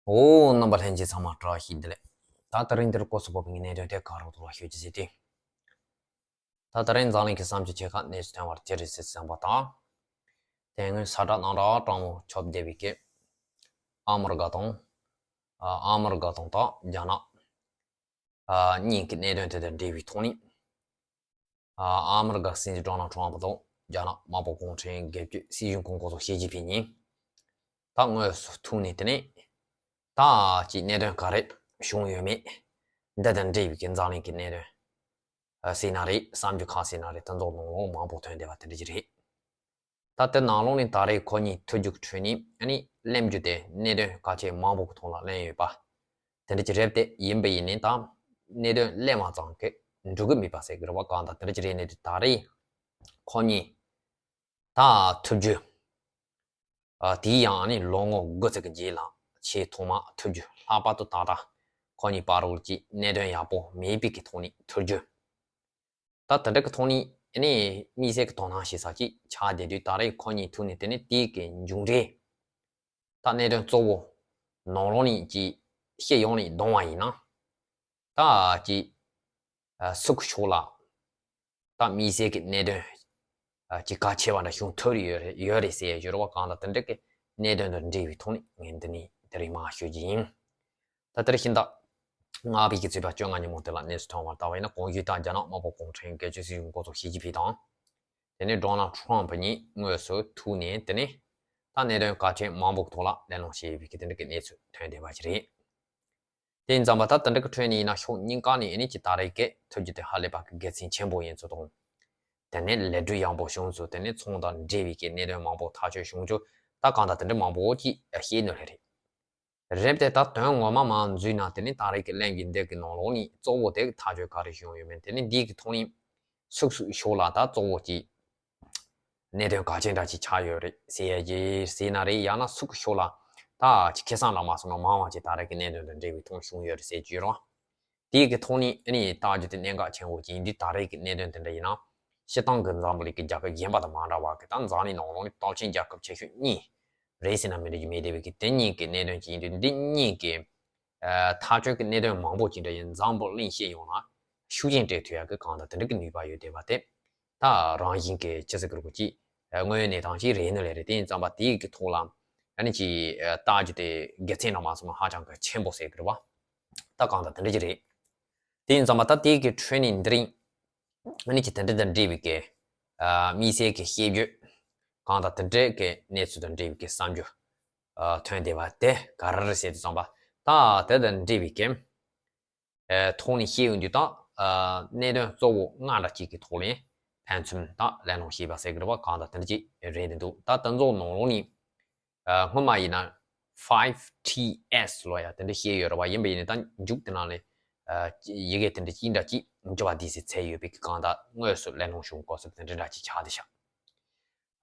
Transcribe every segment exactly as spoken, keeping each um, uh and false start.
ཨོ། རྣམ་པ་ལྷན་རྒྱས་ཚང་མ་བཀྲ་ཤིས་བདེ་ལེགས། ད་དེ་རིང་འདིར་སྐོར་སུ་བབས་པའི་གནད་དོན་དེ་ག་རེ་འདུག་ལ་ཤོད་ཀྱི་ཟེར་ཏེ། ད་དེ་རིང་འཛམ་གླིང་གི་བསམ་སྤྱོད་ཆེ་ཁག་གནས་སུ་ཐོན་པར་ཅི་རེད་ཟེར་བསམ་པ་དང་། དེ་སྔོན་ས་བསྒྲགས་གནང་གྲ་སྤྲང་མོ་ཆོབ་བསྡད་པའི་སྐད། ཨ་མི་རི་ཀ་དང་། ཨ་ཨ་མི་རི་ཀ་དང་ད་རྒྱ་ནག་ཨ་གཉིས་ཀྱི་གནད་དོན་དེ་དང་འབྲེལ་བའི་ཐོག་ནས། ཨ་ཨ་མི་རི་ཀ་སྲིད་འཛིན་ཌོ་ནལ་ཊམ་ཕ་དང་རྒྱ་ནག་དམར་པོ་གུང་ཁྲན་སྒེར་གཅོད་སྲིད་གཞུང་གི་འགོ་གཙོ་ཞི་ཅིན་ཕིང་གཉིས། ད་དངོས་སུ་ཐུག་ནས་དེ་ནས། ད་ཅིག་གནད་དོན་ག་རེ་བྱུང་ཡོད་མེད། འདི་དང་འབྲེལ་བའི་གི་འཛམ་གླིང་གི་གནད་དོན། ཟེར་ན་རེད། བསམ་རྒྱུ་ཁག་ཟེར་ན་རེད། དེ་ཚོ་ནང་ལོགས་མང་པོ་ཐོན་བསྡད་པ་དེ་འདྲ་ཅིག་རེད། ད་དེ་ནང་ལོགས་ནས་ད་རེས་ཁོ་གཉིས་ཐུག་རྒྱུ་གི་ཁྲོད་ནས་ཨ་ནི་གླེང་རྒྱུ་དེ་གནད་དོན་གལ་ཆེ་མང་པོ་གི་ཐོག་ལ་གླེང་ཡོད་པ། དེ་འདྲ་ཅིག་རེད་དེ། ཡིན་པ་ཡིན་ནའི་ད་གནད་དོན་གླེང་བ་ཙམ་གྱིས་འགྲིག་གི་མེད་པ་ཟེར་གི་རེད་བ། གང་ལྟར་དེ་འདྲ་ཅིག་རེད་ནས་ད་རེས་ཁོ་གཉིས་ད་ཐུག་རྒྱུ། ཨ་དེའི་ཡང་ཨ་ནི་ལོ་ངོ་དགུ་ཙམ་གྱི་རྗེས་ལ་ཆེས་ཐོག་མ་ཐུག་རྒྱུ། ལྷག་པར་དུ་ད་ལྟ་ཁོ་གཉིས་བར་དུ་ཅིག་གནད་དོན་ཡག་པོ་མེད་པའི་གི་ཐོག་ནས་ཐུག་རྒྱུ། ད་དེ་འདྲ་གི་ཐོག་ནས་ཨ་ནི་དམིགས་བསལ་གྱི་དོ་སྣང་བྱེད་ས་ཅིག་ཆགས་བསྡད་དུས། ད་རེས་ཁོ་གཉིས་ཐུག་ནས་དེ་ནི་དེའི་གི་མཇུག་འབྲས། ད་གནད་དོན་གཙོ་བོ་ནང་ལོགས་ནས་ཀྱི་སྤྱི་ཡོངས་ནས་བསྡོམས་པ་ཡིན་ན། ད་ཀྱི་ཨ་སུ་གི་ཕྱོགས་ལ་ད་དམིགས་བསལ་གྱི་གནད་དོན་ཨ་ཅིག་གལ་ཆེ་བ་འདྲ་བྱུང་ཐུབ་ཡོད་རེད་ཡོད་རེད་ཟེར་ཡ་ཡོད་རེད་བ། གང་ལྟར་དེ་འདྲ་གི་གནད་དོན་དང་འབྲེལ་བའི་ཐོག་ནས་ངས་འདི་ནས་དེ་རིང་མར་ཞུ་རྒྱུ་ཡིན། ད་ལྟར་ཤིང་སྟག་ལྔ་པའི་གི་ཚེས་པ་བཅོ་ལྔ་ཉིན་མོ་དེ་ལ་གནས་ཚུལ་ཐོན་པར་བལྟ་བ་ཡིན་ན། གོང་ཞུས་ལྟར་རྒྱ་ནག་དམར་པོ་གུང་ཁྲན་སྒེར་གཅོད་སྲིད་གཞུང་འགོ་གཙོ་ཞི་ཅིན་ཕིང་དང་། དེ་ནས་ཌོ་ནལ་ཊམ་ཕ་གཉིས་དངོས་སུ་ཐུག་ནས། དེ་ནས་ད་གནད་དོན་གལ་ཆེན་མང་པོ་གི་ཐོག་ལ་གླེང་སློང་བྱས་ཡོད་པའི་གི་དེ་འདྲ་གི་གནས་ཚུལ་ཐོན་བསྡད་པ་ཞིག་རེད། དེ་ཡིན་ཙང་མ་ད་དེ་འདྲ་གི་ཁྲོད་ནས་ཡིན་ན་ཕྱོགས་གཉིས་ཀ་ནས་ཨ་ནི་ཅིག་ད་རེས་ཀྱི་ཐུག་རྒྱུ་དེ་ཧ་ལས་པ་གི་དགེ་མཚན་ཆེན་པོ་ཡིན་ཚུལ་དང་། དེ་ནས་ལས་འགུལ་ཡག་པོ་བྱུང་ཚུལ། དེ་ནས་ཚོང་དང་འབྲེལ་བའི་གི་གནད་དོན་མང་པོ་ཐག་གཅོད་བྱུང་ཚུལ། ད་གང་ལྟར་དེ་འདྲ་མང་པོ་ཅིག་བཤད་ནི་རེད། རེད་དེ། ད་དོན་ངོ་མ་མར་འཛུལ་ན་དེ་ནི་ད་རེས་ཀྱི་གླེང་གི་འདི་གི་ནང་ལོགས་ནས་གཙོ་བོ་དེ་གི་ཐག་གཅོད་ག་རེ་བྱུང་ཡོད་མེད། དེ་ནི་འདི་གི་ཐོག་ནས་སུ་སུ་ཕྱོགས་ལ་ད་གཙོ་བོ་ཅིག་གནད་དོན་གལ་ཆེན་འདྲ་ཅིག་ཆགས་ཡོད་རེད་ཟེར་ཡ་ཅིག་ཟེར་ན་རེད། ཡང་ན་སུ་གི་ཕྱོགས་ལ་ད་ཅིག་ཁེ་བཟང་ལ་མ་སོང་ན་མང་བ་ཅིག་ད་རེས་ཀྱི་གནད་དོན་དང་འབྲེལ་བའི་ཐོག་བྱུང་ཡོད་རེད་ཟེར་གྱི་ཡོད་རེད་བ། དེའི་གི་ཐོག་ནས་ཨ་ནི་ལྟ་རྒྱུ་དེ་གནད་འགག་ཆེན་པོ་ཅིག་ཡིན་དུས། ད་རེས་ཀྱི་གནད་དོན་དེ་འདྲ་ཡིན་ན། སྤྱིར་བཏང་གི་འཛམ་བུ་གླིང་གི་རྒྱལ་ཁབ་གཞན་པ་དང་མ་འདྲ་བ་གི། ད་འཛམ་གླིང་ནང་ལོགས་ནས་སྟོབས་ཆེན་རྒྱལ་ཁབ་ཆེ་ཤོས་གཉིས་རེད་ཟེར་ན་མི་འགྲིག་རྒྱུ་མེད་བསྡད་པའི་གི་དེ་གཉིས་ཀྱི་གནད་དོན་ཅིག་ཡིན་དུས། འདི་གཉིས་ཀྱི་ཨ་ཐག་གཅོད་ཀྱི་གནད་དོན་མང་པོ་ཅིག་འདྲ་ཡིན། འཛམ་བུ་གླིང་སྤྱི་ཡོངས་ལ་ཤུགས་རྐྱེན་སྤྲད་ཐུབ་ཡག་གི་གང་ལྟར་དེ་འདྲ་གི་ནུས་པ་ཡོད་བསྡད་པ་དེ། ད་རང་བཞིན་གྱི་ཅི་ཟེར་གི་རེད་གོ་ཅིག་དངོས་གནས་དང་ཅིག་རེད་ནི་ལས་རེད། དེ་ཡིན་ཙང་མ་དེའི་གི་ཐོག་ལ་ཨ་ནི་ཅིག་ལྟ་རྒྱུ་དེ་དགེ་མཚན་རང་མ་སོང་ན་ཧ་ཅང་གི་ཆེན་པོ་ཟེར་གི་རེད་བ། ད་གང་ལྟར་དེ་འདྲ་ཅིག་རེད། དེ་ཡིན་ཙང་མ་ད་དེའི་གི་ཁྲོད་ནས་འདི་རིང་ཨ་ནི་ཅིག་དེ་འདྲ་དང་འབྲེལ་བའི་གི་ཨ་དམིགས་བསལ་གྱི་དཔྱད་བརྗོད། གང་ལྟར་དེ་འདྲའི་གི་གནས་ཚུལ་དང་འབྲེལ་བའི་གི་བསམ་རྒྱུ་ཨ་ཐོན་བསྡད་པ་དེ་ག་རེ་རེད་ཟེར་དུས་ཙམ་པ། ད་དེ་དང་འབྲེལ་བའི་གི་ཨ་ཐོག་ནས་བཤད་ཡོང་དུས། ད་ཨ་གནད་དོན་གཙོ་བོ་ལྔ་འདྲ་གཅིག་གི་ཐོག་ནས་ཕན་ཚུན་ད་གླེང་སློང་བྱས་པ་ཟེར་གི་རེད་བ། གང་ལྟར་དེ་འདྲ་ཅིག་རེད་འདུག་ད་དེ་ཚོ་ནང་ལོགས་ནས་ཨ་སྔོན་མ་ཡིན་ན་ཕའིབ་ཊི་ཨེས་ལབ་ཡ་དེ་འདྲ་བཤད་ཡོད་རེད་བ། ཡིན་པ་ཡིན་ནའི་ད་མཇུག་དེ་ནང་ནས་ཨ་ཡི་གེ་དེ་འདྲ་གཅིག་འདྲ་གཅིག་འགྱུར་བ་འདི་ཟེར་ཚད་ཡོད་པའི་གི། གང་ལྟར་དངོས་སུ་གླེང་སློང་བྱུང་སྐབས་སུ་དེ་འདྲ་འདྲ་གཅིག་ཆགས་བསྡད་ཤག་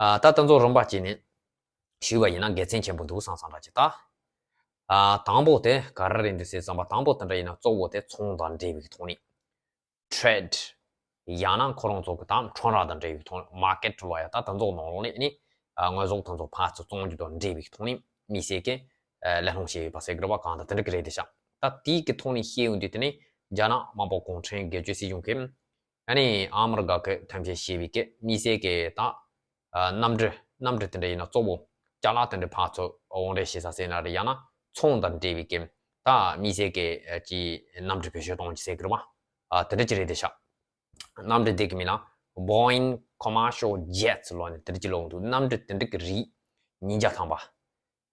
ཨ་ད་དེ་ཚོ་རིམ་པ་བྱས་ནས་ཞུས་པ་ཡིན་ན་དགེ་མཚན་ཆེན་པོ་འདུག་བསམ་བསམ་འདྲ་ཅིག་ད་ཨ་དང་པོ་དེ་ག་རེ་རེད་འདུག་ཟེར་ཙམ་པ། དང་པོ་དེ་འདྲ་ཡིན་ན་གཙོ་བོ་དེ་ཚོང་དང་འབྲེལ་བའི་ཐོག་ནས། ཊེ་རེ་ཌི། ཡང་ན་ཁོ་རང་ཚོ་གི་ད་ཁྲོམ་ར་དང་འབྲེལ་བའི་ཐོག་ནས། མར་ཀེ་ཊི་ལབ་ཡ་ད་དེ་ཚོ་ནང་ལོགས་ནས་ཨ་ནི་ཨ་དངོས་ཟོག་དེ་ཚོ་ཕར་ཚུར་བཙོང་རྒྱུ་དང་འབྲེལ་བའི་ཐོག་ནས་དམིགས་བསལ་གྱི་ཨ་གླེང་སློང་བྱས་ཡོད་པ་ཟེར་གི་རེད་བ། གང་ལྟར་དེ་འདྲ་གི་རེད་དེ་ཤག་ད་དེའི་གི་ཐོག་ནས་བཤད་ཡོང་དུས། དེ་ནས་རྒྱ་ནག་དམར་པོ་གུང་ཁྲན་སྒེར་གཅོད་སྲིད་གཞུང་གིས་ཨ་ནི་ཨ་མི་རི་ཀ་གི་ཐམས་ཅད་ཤེས་པའི་གི་དམིགས་བསལ་གྱི་ད་ཨ་གནམ་གྲུ་གནམ་གྲུ་དེ་འདྲ་ཡིན་ན་གཙོ་བོ་ཅ་ལག་དེ་འདྲ་ཕར་ཚུར་དབོར་འདྲེན་བྱེད་ས་ཟེར་ན་རེད། ཡང་ན་ཚོང་དང་འབྲེལ་བའི་གི་ད་དམིགས་བསལ་གྱི་ཨ་ཅིག་གནམ་གྲུ་བེད་སྤྱོད་གཏོང་རྒྱུ་ཟེར་གི་རེད་བ། ཨ་དེ་འདྲ་ཅིག་རེད་དེ་ཤག་གནམ་གྲུ་དེ་གི་མིང་ལ་Boeing Commercial Jets ལབ་ནས་དེ་འདྲ་ཅིག་ལབ་འདུག་གནམ་གྲུ་དེ་འདྲ་གི་རིགས་ཉིས་བརྒྱ་ཐམ་པ།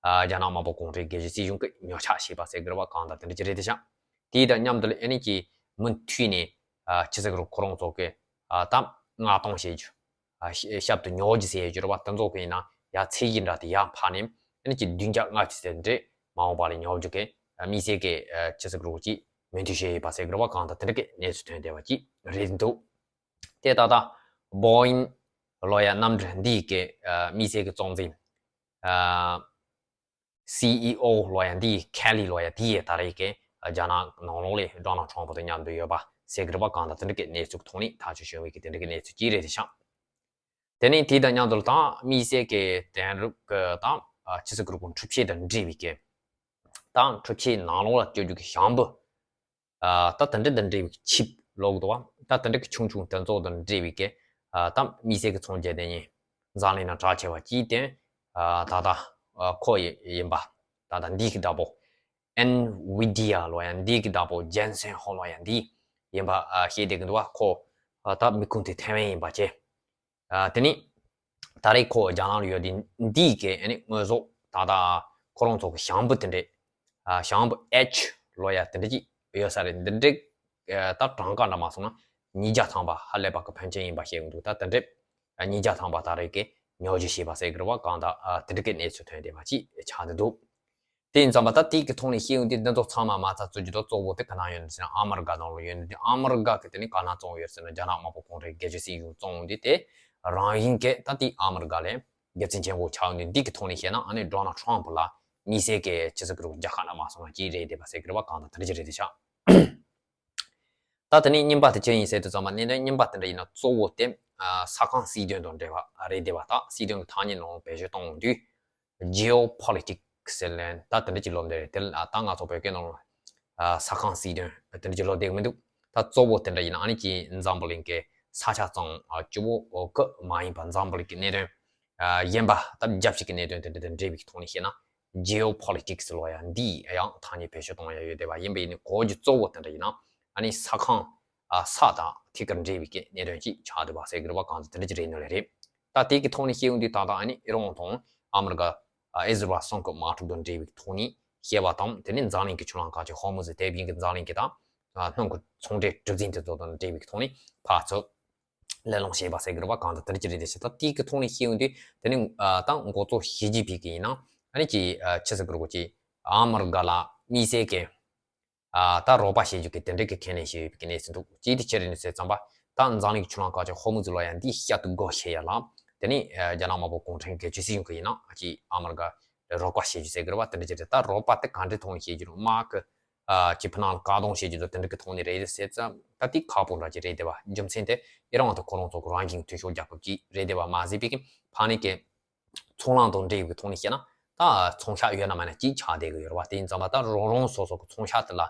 ཨ་རྒྱ་ནག་དམར་པོ་གུང་ཁྲན་སྒེར་གཅོད་སྲིད་གཞུང་གིས་ཉོ་ཆ་བྱས་པ་ཟེར་གི་རེད་བ། གང་ལྟར་དེ་འདྲ་ཅིག་རེད་དེ་ཤག་དེའི་དང་མཉམ་དུ་ལ་ཨ་ནི་ཅིག་མུ་མཐུད་ནས་ཨ་ཅི་ཟེར་གི་རེད། ཁོ་རང་ཚོ་གི་ཨ་ད་མངགས་གཏོང་བྱེད་རྒྱུ། ཨ་ཞབས་ཏུ་ཉོ་རྒྱུ་ཟེར་རྒྱུ་རེད་བ། དེ་ཚོ་གི་ཡིན་ན་ཡ་ཚད་གཞི་འདྲ་དེ་ཡར་འཕར་ནས་ཨ་ནི་ཅིག་བདུན་བརྒྱ་ལྔ་བཅུ་ཙམ་འདྲ་མ་འོངས་པ་ལ་ཉོ་རྒྱུ་གི་དམིགས་བསལ་གི་ཨ་ཅི་ཟེར་གི་རེད། ཅིག་མོས་མཐུན་བྱས་ཡོད་པ་ཟེར་གི་རེད་བ། གང་ལྟར་དེ་འདྲ་གི་གནས་ཚུལ་ཐོན་བསྡད་པ་ཅིག་རེད་འདུག་དེ་ད་ལྟ་Boeing ལབ་ཡ་གནམ་གྲུ་འདི་གི་ཨ་དམིགས་བསལ་གི་གཙོ་འཛིན་ཨ་སི་ཨི་ཨོ་ལབ་ཡ་འདི་ཁེ་ལི་ལབ་ཡ་དེ་ཡི་ད་རེས་ཀྱི་རྒྱ་ནག་ནང་ལོགས་ལ་ཌོ་ནལ་ཊམ་ཕ་དང་མཉམ་དུ་ཡོད་པ་ཟེར་གི་རེད་བ། གང་ལྟར་དེ་འདྲ་གི་གནས་ཚུལ་ཐོག་ནས་ཐག་གཅོད་བྱུང་བའི་གི་དེ་འདྲ་གི་གནས་ཚུལ་ཅིག་རེད་དེ་ཤག་དེ་ནས་དེ་དང་མཉམ་དུ་ད་དམིགས་བསལ་གྱི་དེང་རབས་ཀྱི་ད་ཨ་ཅི་ཟེར་གི་རེད། འཕྲུལ་ཆས་དང་འབྲེལ་བའི་གི་ དང་འཕྲུལ་ཆས་ནང་ལོགས་ལ་སྐྱོད་རྒྱུ་གི་བྱང་བུ། ད་དེ་འདྲ་དང་འབྲེལ་བའི་ཆིབ་ལོག་འདུག་བ། ད་དེ་འདྲ་གི་ཆུང་ཆུང་དེ་ཚོ་དང་འབྲེལ་བའི་གི་ད་དམིགས་བསལ་གི་ཚོང་རྒྱག་དེ་ཉིད་འཛམ་གླིང་ན་གྲགས་ཆེ་བ་གཅིག་དེ་ད་ལྟ་ཁོ་ཡིན་པ། ད་ལྟ་འདི་གི་བདག་པོ་Nvidia་ལོ་ཡ་འདི་གི་བདག་པོ་Jensen Huang་ལོ་ཡ་འདི་ཡིན་པ་ཤེས་བསྡད་གི་འདུག་བ། ཁོ་ད་མི་ཁུངས་དེ་ཐེ་ཝན་ཡིན་པ་བྱས། དེ་ནི་ད་རེས་ཁོ་རྒྱ་ནག་ལ་ཡོད་དེ་འདིའི་གི་ཨ་ནི་དངོས་ཟོག་ད་ལྟ་ཁོ་རང་ཚོ་གི་བྱང་བུ་དེ་འདྲས། བྱང་བུ་H་ལོ་ཡ་དེ་འདྲས་ཅིག་ཡོད་ས་རེད། འདི་འདྲས་ད་གྲངས་ཀ་འདྲ་མ་སོང་ན་ཉིས་བརྒྱ་ཐམ་པ་ཧ་ལས་པ་གི་ཕོན་ཆེན་ཡིན་པ་བཤད་གི་འདུག་ད་དེ་འདྲས་ཉིས་བརྒྱ་ཐམ་པ་ད་རེས་གི་ཉོ་རྒྱུ་བྱས་པ་ཟེར་གི་རེད་བ། གང་ལྟར་དེ་འདྲས་གི་གནས་ཚུལ་ཐོན་བསྡད་པ་ཅིག་ཆགས་བསྡད་འདུག་དེ་ཡིན་ཙམ་པ་ད་དེའི་གི་ཐོག་ནས་ཤེས་ཡོན་དེ་འདི་ཚོ་ཚང་མ་མ་རྩ་བཙུགས་རྒྱུ་དང་གཙོ་བོ་དེ་ག་ན་ཡོད་ཟེར་ན་ཨ་མི་རི་ཀ་ནང་ལ་ཡོད་ནི་དེ། ཨ་མི་རི་ཀ་གི་དེ་ནི་ག་ན་བཙོང་ཡོད་ཟེར་ན་རྒྱ་ནག་དམར་པོ་གུང་ཁྲན་སྒེར་གཅོད་སྲིད་གཞུང་བཙོང་འདི་དེ་རང་བཞིན་གྱི་ད་དེ་ཨ་མི་རི་ཀ་ལས་དགེ་མཚན་ཆེན་པོ་ཆགས་འདི། འདི་གི་ཐོག་ནས་བཤད་ན་ཨ་ནི་ཌོ་ནལ་ཊམ་ལ་དམིགས་བསལ་གྱི་ཆི་ཟེར་གི་རུ་རྒྱལ་ཁ་འདྲ་མ་སོང་ན་ཅི་རེད་བསྡད་པ་ཟེར་གི་རེད་བ། གང་ལྟར་དེ་འདྲ་ཅིག་རེད་བསྡད་ཤག་ད་དེ་ནས་རྙིང་པ་དེ་ཅི་ཡིན་ཟེར་དུས་ཙམ་པ་གནད་དོན་རྙིང་པ་དེ་འདྲ་ཡིན་ན་གཙོ་བོ་དེ་ས་ཁང་སྲིད་དོན་དང་འབྲེལ་བ་རེད་བསྡད་པ། ད་སྲིད་དོན་གྱི་ཐ་སྙད་ནང་བེད་སྤྱོད་གཏོང་དུས། Geopolitics་ཟེར་ལན་ད་དེ་འདྲ་ཅིག་ལབ་བསྡད་རེད། དེ་ལ་ད་ང་ཚོ་བོད་སྐད་ནང་ལ་ས་ཁང་སྲིད་དོན་དེ་འདྲ་ཅིག་ལབ་བསྡད་ཀྱི་མི་འདུག་ད་གཙོ་བོ་དེ་འདྲ་ཡིན་ན་ཨ་ནི་ཅིག་འཛམ་བུ་གླིང་གི་ས་ཆ་གཙང་སྤྱི་བོ་འོག་གི་མ་ཡིན་པ་འཛམ་བུ་གླིང་གི་གནད་དོན་གཞན་པ་ད་རྒྱབ་ཕྱོགས་ཀྱི་གནད་དོན་དེ་འདྲ་དང་འབྲེལ་བའི་ཐོག་ནས་བཤད་ན་Geopolitics་ལབ་ཡ་འདི་ཡང་ཐ་སྙད་བེད་སྤྱོད་གཏོང་ཡ་ཡོད་བསྡད་པ་ཡིན་པ་ཡིན་ནི་གོ་རྒྱུ་གཙོ་བོ་དེ་འདྲ་ཡིན་ན་ཨ་ནི་ས་ཁང་ས་དང་ཐད་ཀར་འབྲེལ་བའི་གནད་དོན་ཅིག་ཆགས་བསྡད་པ་ཟེར་གི་རེད་བ། གང་ཚེ་དེ་འདྲ་ཅིག་རེད་ནོ་ལེ་རེད། ད་དེ་གི་ཐོག་ནས་བཤད་ཡོང་དུས་ད་ལྟ་ཨ་ནི་ཨི་རན་དང་ཨ་མི་རི་ཀ་ཨི་ཟི་རལ་གསུམ་གི་དམག་འཁྲུག་དང་འབྲེལ་བའི་ཐོག་ནས་བཤད་པ་དང་དེ་ནས་འཛམ་གླིང་གི་ཆུ་ལམ་ཁག་ཅིག་ཧོར་མུ་ཟི་དེབ་ཡིན་གི་འཛམ་གླིང་གི་ད་སྣུམ་གི་ཚོང་འབྲེལ་གྲུ་གཟིངས་དེ་ཚོ་དང་འབྲེལ་བའི་ཐོག་ནས་ཕར་ཚུར་གླེང་སློང་བྱས་པ་ཟེར་གི་རེད་བ། གང་ལྟར་དེ་འདྲ་ཅིག་རེད་དེ་ད་དེ་གི་ཐོག་ནས་བཤད་ཡོང་དུས་དེ་ནས་ད་འགོ་གཙོ་ཞི་ཅིན་ཕིང་གི་ཡིན་ན་ཨ་ནི་ཅིག་ཆི་ཟེར་གི་རེད་གོ་ཅིག་ཨ་མི་རི་ཀ་ལ་དམིགས་བསལ་གྱི་ད་རོགས་པ་བྱེད་རྒྱུ་གི་དེ་འདྲ་གི་ཁས་ལེན་བྱས་ཡོད་པའི་གནས་ཚུལ་འདུག་ཅིའི་ཐད་ཆེད་རེད་ནི་ཟེར་ཙམ་པ་ད་འཛམ་གླིང་གི་ཆུ་ལམ་ཁག་ཅིག་ཧོར་མུ་ཟི་ལབ་ཡ་འདི་བཤད་དུ་དགོས་བཤད་ཡ་ལ་དེ་ནས་རྒྱ་ནག་དམར་པོ་གུང་ཁྲན་སྒེར་གཅོད་སྲིད་གཞུང་གི་ཡིན་ན་ཅིག་ཨ་མི་རི་ཀ་རོགས་པ་བྱེད་རྒྱུ་ཟེར་གི་རེད་བ། དེ་འདྲ་ཅིག་རེད། ད་རོགས་པ་དེ་ག་འདྲའི་ཐོག་ནས་བྱེད་རྒྱུ་རེད། དམག་གི་ཅིག་ཕུ་ནང་ལ་བཀག་སྡོམ་བྱེད་རྒྱུ་དང་དེ་འདྲ་གི་ཐོག་ནས་རེད་ཟེར་ཙམ་ད་དེ་ཁག་པོ་འདྲ་ཅིག་རེད་བསྡད་པ། རྒྱུ་མཚན་དེ་ཨི་རན་དང་ཁོ་རང་ཚོ་གི་རང་བཞིན་མཐུན་ཕྱོགས་རྒྱལ་ཁབ་ཅིག་རེད་བསྡད་པ་མ་ཟད་པའི་གི་ཕ་ནི་གི་ཚོང་ལམ་དང་འབྲེལ་བའི་ཐོག་ནས་བཤད་ན་ད་ཚོང་ཤག་ཡོད་ན་མེད་ན་ཅིག་ཆགས་བསྡད་ཀྱི་ཡོད་རེད་བ། དེ་ཡིན་ཙམ་པ་ད་རང་རང་སོ་སོ་གི་ཚོང་ཤག་དེ་ལ་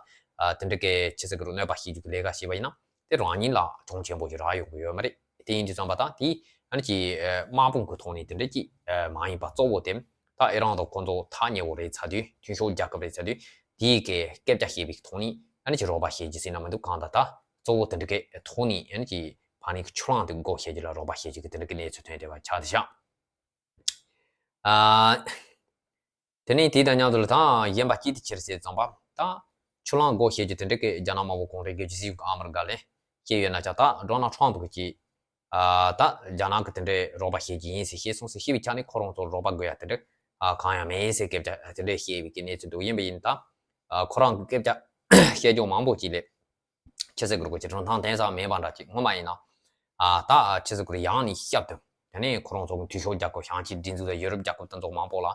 དེ་འདྲ་གི་ཆི་ཟེར་གི་རུ་གནོད་པ་བྱེད་རྒྱུ་གི་ལས་ཀ་བྱས་པ་ཡིན་ན་དེ་རང་ཉིད་ལ་གྱོང་ཆེན་པོ་ཞིག་རག་ཡོང་གི་ཡོད་མ་རེད། དེ་ཡིན་དུས་ཙམ་པ་ད་དེ་ཨ་ནི་ཅིག་དམག་དཔུང་གི་ཐོག་ནས་དེ་འདྲ་ཅིག་མ་ཡིན་པ་གཙོ་བོ་དེ་ད་ཨི་རན་དང་ཁོང་ཚོ་ཐག་ཉེ་བོ་རེད་ཚར་དུས་མཐུན་ཕྱོགས་རྒྱལ་ཁབ་རེད་ཚར་དུས་དེའི་གི་སྐད་ཆ་བཤད་པའི་ཐོག་ནས་ཨ་ནི་ཅིག་རོགས་པ་བྱེད་རྒྱུ་ཟེར་ན་མི་འདུག་གང་ལྟར་ད་གཙོ་བོ་དེ་འདྲ་གི་ཐོག་ནས་ཨ་ནི་ཅིག་ཕ་ནི་གི་ཆུ་ལམ་དེ་སྒོ་ཕྱེ་རྒྱུ་ལ་རོགས་པ་བྱེད་རྒྱུ་གི་དེ་འདྲ་གི་གནས་ཚུལ་ཐོན་བསྡད་པ་ཆགས་བསྡད་ཤག་ཨ། དེ་ནས་དེ་དང་མཉམ་དུ་ལ་ད་གཞན་པ་ཅི་ཐུབ་ཅི་ཟེར་ཙམ་པ་ད་ཆུ་ལམ་སྒོ་ཕྱེ་རྒྱུ་དེ་འདྲ་གི་རྒྱ་ནག་དམར་པོ་གུང་ཁྲན་སྒེར་གཅོད་སྲིད་གཞུང་གི་ཨ་མི་རི་ཀ་ལས་བཤད་ཡོད་ན་ཅག་ད་ཌོ་ནལ་ཊམ་གི་ཅིག་ཨ་ད་རྒྱ་ནག་གི་དེ་འདྲའི་རོགས་པ་བྱེད་རྒྱུ་ཡིན་ཟེར་བཤད་སོང་ཟེར་བཤད་པའི་ཆ་ནས་ཁོ་རང་ཚོར་རོགས་པ་དགོས་ཡ་དེ་འདྲ་ཨ་གང་ཡང་མེད་ཟེར་སྐད་ཆ་དེ་འདྲ་བཤད་པའི་གི་གནས་ཚུལ་འདུག་ཡིན་པ་ཡིན་ད་ཨ་ཁོ་རང་གི་སྐད་ཆ་བཤད་རྒྱུ་མང་པོ་ཅིག་ལས། ཁྱེད་ཚོས་གུ་རུ་གོ་ཆེ་གྲུང་ཐང་དེང་སང་མེད་པ་འདྲ་ཅིག་སྔོན་མ་ཡིན་ན། ཨ་ད་ཁྱེད་ཚོས་གུ་རུ་ཡང་ནས་ཤབ་ཏུ། དེ་ནས་ཁོ་རང་ཚོ་གི་འཐུས་ཤོར་རྒྱལ་ཁབ་བྱང་ཕྱོགས་སྒྲིག་འཛུགས་དང་ཡུ་རོབ་རྒྱལ་ཁབ་དེ་ཚོ་མང་པོ་ལ།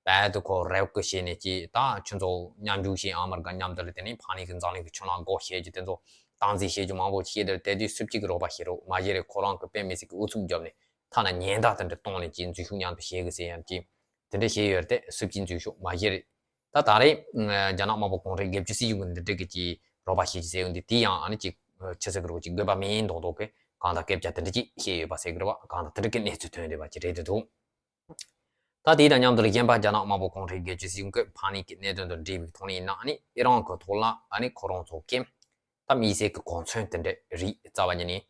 རྦད་དེ་ཁོ་རེབ་ཀི་བྱས་ནས་ཅིག་ད་ཁྱོད་ཚོ་མཉམ་འཇུག་བྱས་ཨ་མི་རི་ཀ་མཉམ་དུ་ལ་དེ་ནས་ཕ་ནི་གི་འཛམ་གླིང་གི་ཆུ་ནང་སྒོ་ཕྱེ་རྒྱུ་དེ་ཚོ་སྟངས་འཛིན་བྱེད་རྒྱུ་མང་པོ་བྱས་དེར་དེ་དུས་སུབ་ཅིག་གི་རོགས་པ་བྱེད་རོགས་མ་བྱེད་རེད། ཁོ་རང་གི་དཔེ་མི་སྲིད་ཀྱི་ཨུ་ཚུགས་བརྒྱབ་ནས་ཐ་ན་ཉེན་བརྡ་དེ་འདྲ་བཏང་ནས་ཅིག་འཛུལ་ཞུགས་མཉམ་དུ་བྱེད་དགོས་ཟེར་ཡང་ཅིག་དེ་འདྲ་བྱས་ཡོད་རེད་དེ་སུབ་ཅིག་འཛུལ་ཞུགས་མ་བྱེད་རེད། ད་ད་རེས་རྒྱ་ནག་དམར་པོ་གུང་ཁྲན་སྒེར་གཅོད་སྲིད་གཞུང་གི་འདི་འདྲ་གི་ཅིག་རོགས་པ་བྱེད་ཀྱི་ཟེར་ཡོང་དུས་དེ་ཡང་ཨ་ནི་ཅིག་ཆི་ཟེར་གི་རེད་ཅིག་དགོས་པ་མིན་མདོག་མདོག་གི་གང་ལྟར་སྐད་ཆ་དེ་འདྲ་ཅིག་བཤད་ཡོད་པ་ཟེར་གི་རེད་བ། གང་ལྟར་དེ་འདྲ་གི་གནས་ཚུལ་ཐོན་བསྡད་པ་ཅིག་རེད་འདུག་ད་དེ་དང་མཉམ་དུ་ལ་གཞན་པ་རྒྱ་ནག་དམར་པོ་གུང་ཁྲན་སྒེར་གཅོད་སྲིད་གཞུང་གི་ཕ་ནི་གི་གནད་དོན་དང་འབྲེལ་བའི་ཐོག་ནས་ཡིན་ན་ཨ་ནི་ཨི་རན་གི་ཐོག་ལ་ཨ་ནི་ཁོ་རང་ཚོ་གི་ད་དམིགས་བསལ་གི་གོ་མཚོན་དེ་འདྲ་རིགས་རྩ་བ་ཉིད་ནས་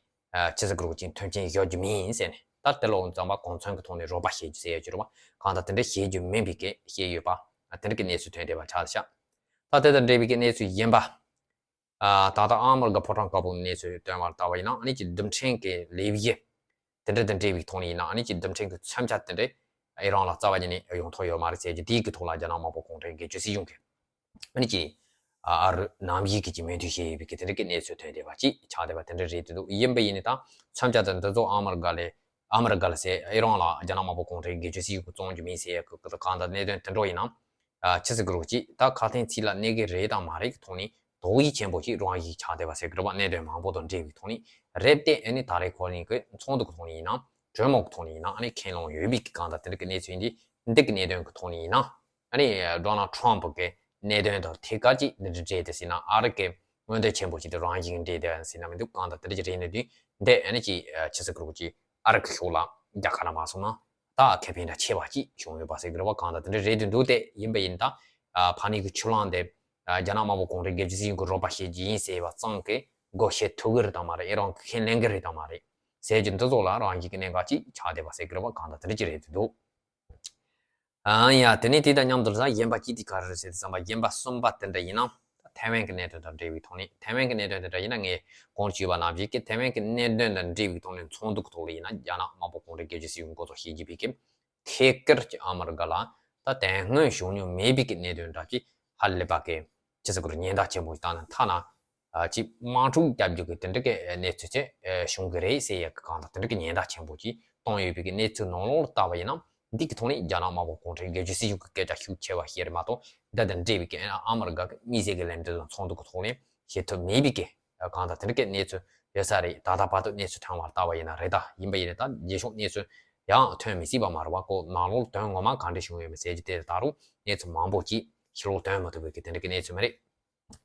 ཆི་ཟེར་གི་རེད་ཅིག་མཐུན་རྐྱེན་བཞག་རྒྱུ་མིན་ཟེར་ནས་ད་དེ་ལོ་ཙམ་པ་གོ་མཚོན་གི་ཐོག་ནས་རོགས་པ་བྱེད་རྒྱུ་ཟེར་ཡོད་ཀྱི་རེད་བ། གང་ལྟར་དེ་འདྲ་བྱེད་རྒྱུ་མིན་པའི་སྐད་བཤད་ཡོད་པ་དེ་འདྲ་གི་གནས་ཚུལ་ཐོན་བསྡད་པ་ཆགས་ཤག་ད་དེ་དང་འབྲེལ་བའི་གི་གནས་ཚུལ་གཞན་པ། ད་ལྟ་ཨ་མི་རི་ཀ་ཕོ་བྲང་དཀར་པོ་གནས་ཚུལ་བཏོན་པར་ལྟ་བ་ཡིན་ན་ཨ་ནི་ཅིག་རྡུལ་ཕྲན་གྱི་ལས་གཞི་དེ་འདྲ་དང་འབྲེལ་བའི་ཐོག་ནས་ཡིན་ན་ཨ་ནི་ཅིག་རྡུལ་ཕྲན་གྱི་མཚོན་ཆ་དེ་འདྲ་ཨི་རན་ལ་རྩ་བ་ཉིད་ནས་ཡོང་ཐབས་ཡོད་མ་རེད་ཟེར་རྒྱུ་དེའི་གི་ཐོག་ལ་རྒྱ་ནག་དམར་པོ་གུང་ཁྲན་སྒེར་གཅོད་སྲིད་གཞུང་གིས་ཨ་ནི་ཅིག་ཨ་རུ་ནམ་ཞིག་གི་ཅིག་མོས་མཐུན་བྱས་ཡོད་པའི་གི་དེ་འདྲ་གི་གནས་ཚུལ་ཐོན་བསྡད་པ་ཅིག་ཆགས་བསྡད་པ་དེ་འདྲ་རེད་འདུག་ཡིན་པ་ཡིན་ནའི་ད་མཚོན་ཆ་དེ་འདི་ཚོ་ཨ་མི་རི་ཀ་ལས་ཨ་མི་རི་ཀ་ལ་ཟེར་ཨི་རན་ལ་རྒྱ་ནག་དམར་པོ་གུང་ཁྲན་སྒེར་གཅོད་སྲིད་གཞུང་གིས་བཙོང་རྒྱུ་མིན་ཟེར་ཡ་གི་གང་ལྟར་གནད་དོན་དེ་འདྲ་ཡིན་ན། ཆི་ཟེར་གི་རེད་ཅིག་ད་ཁ་དན་ཚིག་ལ་གནས་ཀྱི་རེད་དང་མ་རེད་ཀྱི་ཐོག་ནས་དོགས་ཡིག་ཆེན་པོ་ཞིག་རང་ཡིག་ཆགས་བསྡད་པ་ཟེར་གི་རེད་བ། གནད་དོན་མང་པོ་དང་འབྲེལ་བའི་ཐོག་ནས་རེད་དེ་ཨ་ནི་ད་རེས་ཁོ་གཉིས་ཀྱི་ཚོགས་འདུ་གི་ཐོག་ནས་ཡིན་ན་གྲོས་མོལ་གི་ཐོག་ནས་ཡིན་ན་ཨ་ནི་ཁས་ལེན་ཡོད་པའི་གི་གང་ལྟར་དེ་འདྲ་གི་གནས་ཚུལ་ཡིན་དུས་འདི་གི་གནད་དོན་གི་ཐོག་ནས་ཡིན་ན་ཨ་ནི་ཌོ་ནལ་ཊམ་གི་ གནད་དོན་དང་ཐད་ཀར་གྱི་འདི་འདྲ་འདྲེས་ཏེ་ཟེར་ན་ཨ་རི་གི་མངོན་འདོད་ཆེན་པོ་ཞིག་དེ་རང་བཞིན་འདྲེས་ཏེ་ཟེར་ན་མི་འདུག་གང་ལྟར་དེ་འདྲ་ཅིག་རེད་ནས་དུས་འདི་ཨ་ནི་ཅིག་ཆི་ཟེར་དགོས་རེད་ཅིག་ཨ་རི་གི་ཕྱོགས་ལ་རྒྱ་གར་ལ་མ་སོང་ན་ད་ཁེ་ཕན་འདྲ་ཆེ་བ་ཅིག་བྱུང་ཡོད་པ་ཟེར་གི་རེད་བ། གང་ལྟར་དེ་འདྲ་རེད་དུ་འདུག་སྟེ་ཡིན་པ་ཡིན་ད་ཕ་ནི་གི་ཆུ་ལང་དེ་རྒྱ་ནག་དམར་པོ་གུང་ཁྲན་སྒེར་གཅོད་སྲིད་གཞུང་གི་རོགས་པ་བྱེད་རྒྱུ་ཡིན་ཟེར་བ་ཙང་གི་སྒོ་ཕྱེ་ཐུབ་གི་རེད་དམ་མ་རེད། ཨེ་རང་གི་ཁས་ལེན་གི་རེད་དམ་མ་རེད་ཟེར་གྱི་འདི་ཚོ་ལ་རང་བཞིན་གྱི་གནད་འགག་ཅིག་ཆགས་བསྡད་པ་ཟེར་གི་རེད་བ། གང་ལྟར་དེ་འདྲ་ཅིག་རེད་དུ་འདུག་ཨ་ཡ། དེ་ནས་དེ་དང་མཉམ་དུ་ལ་གཞན་པ་ཅི་དེ་ག་རེ་རེད་ཟེར་དུས་ཙམ་པ་གཞན་པ་གསུམ་པ་དེ་འདྲ་ཡིན་ན་ཐའེ་ཝན་གྱི་གནད་དོན་དང་འབྲེལ་བའི་ཐོག་ནས། ཐའེ་ཝན་གྱི་གནད་དོན་དེ་འདྲ་ཡིན་ན་ངས་གོང་དུ་ཞུས་པ་ནང་བཞིན་གྱི་ཐའེ་ཝན་གྱི་གནད་དོན་དང་འབྲེལ་བའི་ཐོག་ནས་ཚོགས་འདུ་གི་ཐོག་ལ་ཡིན་ན་རྒྱ་ནག་དམར་པོ་གུང་ཁྲན་སྒེར་གཅོད་སྲིད་གཞུང་འགོ་གཙོ་བྱེད་ཀྱི་པའི་གི་ཐད་ཀར་གྱི་ཨ་མི་རི་ཀ་ལ་ད་དེ་སྔོན་བྱུང་མྱོང་མེད་པའི་གི་གནད་དོན་འདྲ་ཅིག་ཧ་ལས་པ་གི་ཅི་ཟེར་དགོས་རེད། ཉེན་བརྡ་ཆེན་པོ་ཞིག་བཏང་ནས་ཐ་ན། ཨ་ཅིག་དམག་འཁྲུག་རྒྱག་རྒྱུ་གི་དེ་འདྲ་གི་གནས་ཚུལ་ཅིག་བྱུང་གི་རེད་ཟེར་ཡ་གི་གང་ལྟར་དེ་འདྲ་གི་ཉེན་བརྡ་ཆེན་པོ་ཅིག་བཏང་ཡོད་པའི་གི་གནས་ཚུལ་ནང་ལོགས་ལ་བལྟ་བ་ཡིན་ན་འདི་གི་ཐོག་ནས་རྒྱ་ནག་དམར་པོ་གུང་ཁྲན་སྒེར་གཅོད་སྲིད་གཞུང་གི་སྐད་ཆ་ཤུགས་ཆེ་བ་བཤད་རེད་མ་གཏོགས་འདི་དང་འབྲེལ་བའི་གི་ཨ་མི་རི་ཀ་གི་དམིགས་བསལ་གི་ལས་འགུལ་དང་ཚོགས་འདུ་གི་ཐོག་ནས་བྱེད་ཐུབ་མེད་པའི་གི་གང་ལྟར་དེ་འདྲ་གི་གནས་ཚུལ་ཡོད་ས་རེད། ད་ལྟ་བར་དུ་གནས་ཚུལ་ཐོན་པར་བལྟ་བ་ཡིན་ན་རེད། ད་ཡིན་པ་ཡིན་ན་ད་རྗེས་ཕྱོགས་གནས་ཚུལ་ཡང་ཐོན་མི་སྲིད་པ་མ་རེད་བ། ཁོ་ནང་ལོགས་དོན་ངོ་མ་ག་འདྲ་བྱུང་ཡོད་མེད་ཟེར་གྱི་དེ་ད་རུང་གནས་ཚུལ་མང་པོ་ཅིག་ཕྱི་ལོགས་ཐོན་མ་ཐུབ་པའི་གི་དེ་འདྲ་གི་གནས་ཚུལ་མ་རེད།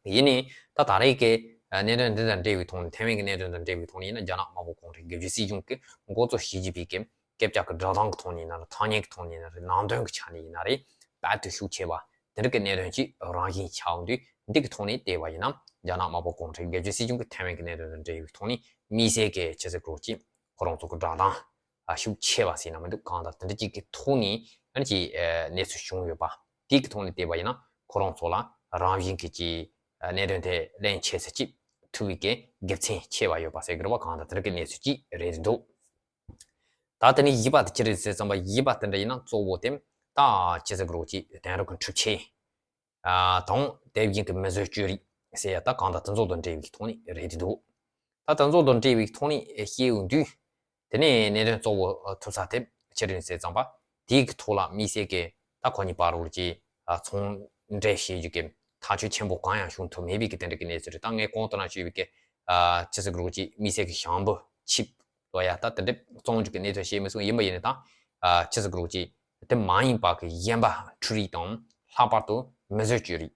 ཡིན་ནའི་ད་ད་རེས་ཀྱི་གནད་དོན་འདི་དང་འབྲེལ་བའི་ཐོག་ནས་ཐའེ་ཝན་གྱི་གནད་དོན་དང་འབྲེལ་བའི་ཐོག་ནས་ཡིན་ན་རྒྱ་ནག་དམར་པོ་གུང་ཁྲན་སྒེར་གཅོད་སྲིད་གཞུང་གིས་འགོ་གཙོ་ཞི་ཅིན་ཕིང་གིས་སྐད་ཆ་གི་སྒྲ་གདངས་ཀྱི་ཐོག་ནས་ཡིན་ན་རེད། ཐ་སྙད་ཀྱི་ཐོག་ནས་ཡིན་ན་རེད། ནང་དོན་གྱི་ཆ་ནས་ཡིན་ན་རེད། དཔལ་དུ་ཤུགས་ཆེ་བ་དེ་འདྲ་གི་གནད་དོན་ཅིག་རང་བཞིན་ཆགས་འོང་དུས་འདི་གི་ཐོག་ནས་བལྟས་པ་ཡིན་ན་རྒྱ་ནག་དམར་པོ་གུང་ཁྲན་སྒེར་གཅོད་སྲིད་གཞུང་གིས་ཐའེ་ཝན་གྱི་གནད་དོན་དང་འབྲེལ་བའི་ཐོག་ནས་དམིགས་བསལ་གྱི་ཆི་ཟེར་དགོས་ཅིག་ཁོ་རང་ཚོ་གི་སྒྲ་གདངས་ཤུགས་ཆེ་བ་ཟེར་ན་མི་འདུག་གང་ལྟར་དེ་འདྲ་ཅིག་གི་ཐོག་ནས་ཨ་ནི་ཅིག་གནས་ཚུལ་བྱུང་ཡོད་པ། དེ་གི་ཐོག་ནས་བལྟས་པ་ཡིན་ན་ཁོ་རང་ཚོ་ལ་རང་བཞིན་གྱི་ཅིག་གནད་དོན་དེ་གླེང་ཆེ་ས་ཅིག་ཐུབ་པའི་གི་དགེ་མཚན་ཆེ་བ་ཡོད་པ་ཟེར་གི་རེད་བ། གང་ལྟར་དེ་འདྲ་གི་གནས་ཚུལ་ཅིག་རེད་འདུག་ད་དེ་ནས་བཞི་པ་དེ་ཅི་རེད་ཟེར་ཙམ་པ་བཞི་པ་དེ་འདྲ་ཡིན་ན་གཙོ་བོ་དེ་ད་ཅི་ཟེར་དགོས་རེད་ཅིག་དེང་རབས་ཀྱི་འཕྲུལ་ཆས་དང་དེ་བཞིན་གྱི་མི་བཟོས་བཅོས་རིགས་ཟེར་ཡ་ད་གང་ལྟར་དེ་ཚོ་དང་འབྲེལ་བའི་ཐོག་ནས་རེད་འདུག་ད་དེ་ཚོ་དང་འབྲེལ་བའི་ཐོག་ནས་བཤད་ཡོང་དུས། དེ་ནས་གནད་དོན་གཙོ་བོ་ཐུབ་ས་དེ་ཅི་རེད་ཟེར་ཙམ་པ། དེའི་གི་ཐོག་ལ་དམིགས་བསལ་གྱི་ད་ཁོ་གཉིས་བར་ལ་ཅིག་ཚོང་འབྲེལ་བྱེད་རྒྱུ་གི་ཐག་གཅོད་ཆེན་པོ་གང་ཡང་བྱུང་ཐུབ་མེད་པའི་གི་དེ་འདྲ་གི་གནས་ཚུལ་རེད། ད་ངས་གོང་དུ་ན་ཞུས་པའི་གི་ཅི་ཟེར་དགོས་རེད་ཅིག་དམིགས་བསལ་གྱི་ཞང་བོ་ཆིབ་ལོ་ཡ་ད་དེ་འདྲ་བཙོང་རྒྱུ་གི་གནས་ཚུལ་བཤད་མི་སོང་། ཡིན་པ་ཡིན་ན་ད་ཅི་ཟེར་དགོས་རེད་ཅིག་དེ་མ་ཡིན་པ་གི་གཞན་པ་འཕྲུལ་རིགས་དང་ལྷག་པར་དུ་མི་བཟོས་བཅོས་རིགས།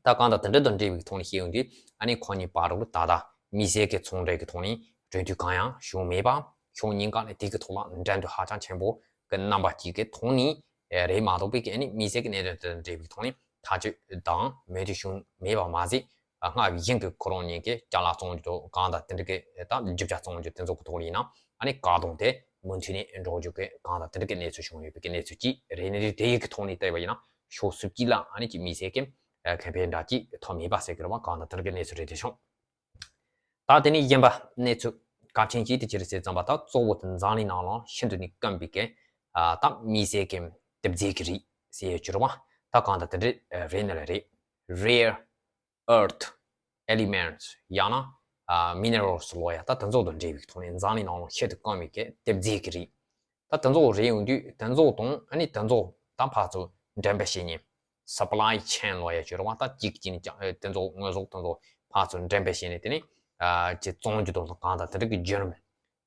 ད་གང་ལྟར་དེ་འདྲ་དང་འབྲེལ་བའི་ཐོག་ནས་བཤད་ཡོང་དུས་ཨ་ནི་ཁོ་གཉིས་བར་དུ་ད་ལྟ་དམིགས་བསལ་གྱི་ཚོང་འབྲེལ་གྱི་ཐོག་ནས་གྲོས་མཐུན་གང་ཡང་བྱུང་མེད་པ། ཕྱོགས་གཉིས་ཀ་ནས་དེ་གི་ཐོག་ལ་འགྲན་བསྡུར་ཧ་ཅང་ཆེན་པོ་གི་རྣམ་པ་གཅིག་གི་ཐོག་ནས་རེད་མ་གཏོགས་པའི་གི་ཨ་ནི་དམིགས་བསལ་གྱི་གནད་དོན་དེ་དང་འབྲེལ་བའི་ཐོག་ནས་ཐག་གཅོད་དང་མོས་མཐུན་བྱུང་མེད་པ་མ་ཟད། སྔར་བཞིན་གྱི་ཁོ་རང་གཉིས་ཀྱི་ཅ་ལག་བཙོང་རྒྱུ་དང་གང་དང་དེ་འདྲ་གི་ད་རྒྱུ་ཆ་བཙོང་རྒྱུ་དེ་ཚོ་གི་ཐོག་ལ་ཡིན་ན་ཨ་ནི་བཀག་སྡོམ་དེ་མུ་མཐུད་ནས་འགྲོ་རྒྱུ་གི་གང་དང་དེ་འདྲ་གི་གནས་ཚུལ་བྱུང་ཡོད་པའི་གི་གནས་ཚུལ་གཅིག་རེད། གནས་ཚུལ་དེ་ཡི་གི་ཐོག་ནས་བལྟས་པ་ཡིན་ན། ཕྱོགས་སུ་གཅིག་ལ་ཨ་ནི་ཅིག་དམིགས་བསལ་གྱི་ཁེ་ཕན་འདྲ་ཅིག་ཐོབ་མེད་པ་ཟེར་གི་རེད་བ། གང་ལྟར་དེ་འདྲ་གི་གནས་ཚུལ་རེད་དེ་བྱུང་། ད་དེ་ནས་གཞན་པ་གནས་ཚུལ་གལ་ཆེན་གཅིག་དེ་ཅི་རེད་ཟེར་ཙམ་པ། ད་གཙོ་བོ་དེ་འཛམ་གླིང་ནང་ལ་ཤིན་ཏུ་ནས་དཀོན་པའི་གི་ད་དམིགས་བསལ་གྱི་གཏེར་རྫས་ཀྱི་རིགས་ཟེར་ཡོད་ཀྱི་རེད་བ། ད་གང་ལྟར་དེ་འདྲ་རེད་ནི་ལ་རེད། Rare earth elements ཡང་ན་ཨ་minerals ལོ་ཡ་ད་དེ་ཚོ་དང་འབྲེལ་བའི་ཐོག་ནས་འཛམ་གླིང་ནང་ལ་ཤིན་ཏུ་དཀོན་པའི་གི་གཏེར་རྫས་ཀྱི་རིགས། ད་དེ་ཚོ་རེད་ཡོང་དུས་དེ་ཚོ་དང་ཨ་ནི་དེ་ཚོ་ད་ཕར་ཚུར་འགྲེམས་སྤེལ་བྱེད་མཁན་supply chain ལོ་ཡ་བྱོས་རོགས། ད་གཅིག་གཅིག་ནས་ཀྱང་ཨ་དེ་ཚོ་དངོས་ཟོག་དེ་ཚོ་ཕར་ཚུར་འགྲེམས་སྤེལ་བྱས་ནས་དེ་ནས་ཨ་ཅིག་བཙོང་རྒྱུ་དང་གང་དང་དེ་འདྲ་གི་བརྒྱུད་རིམ་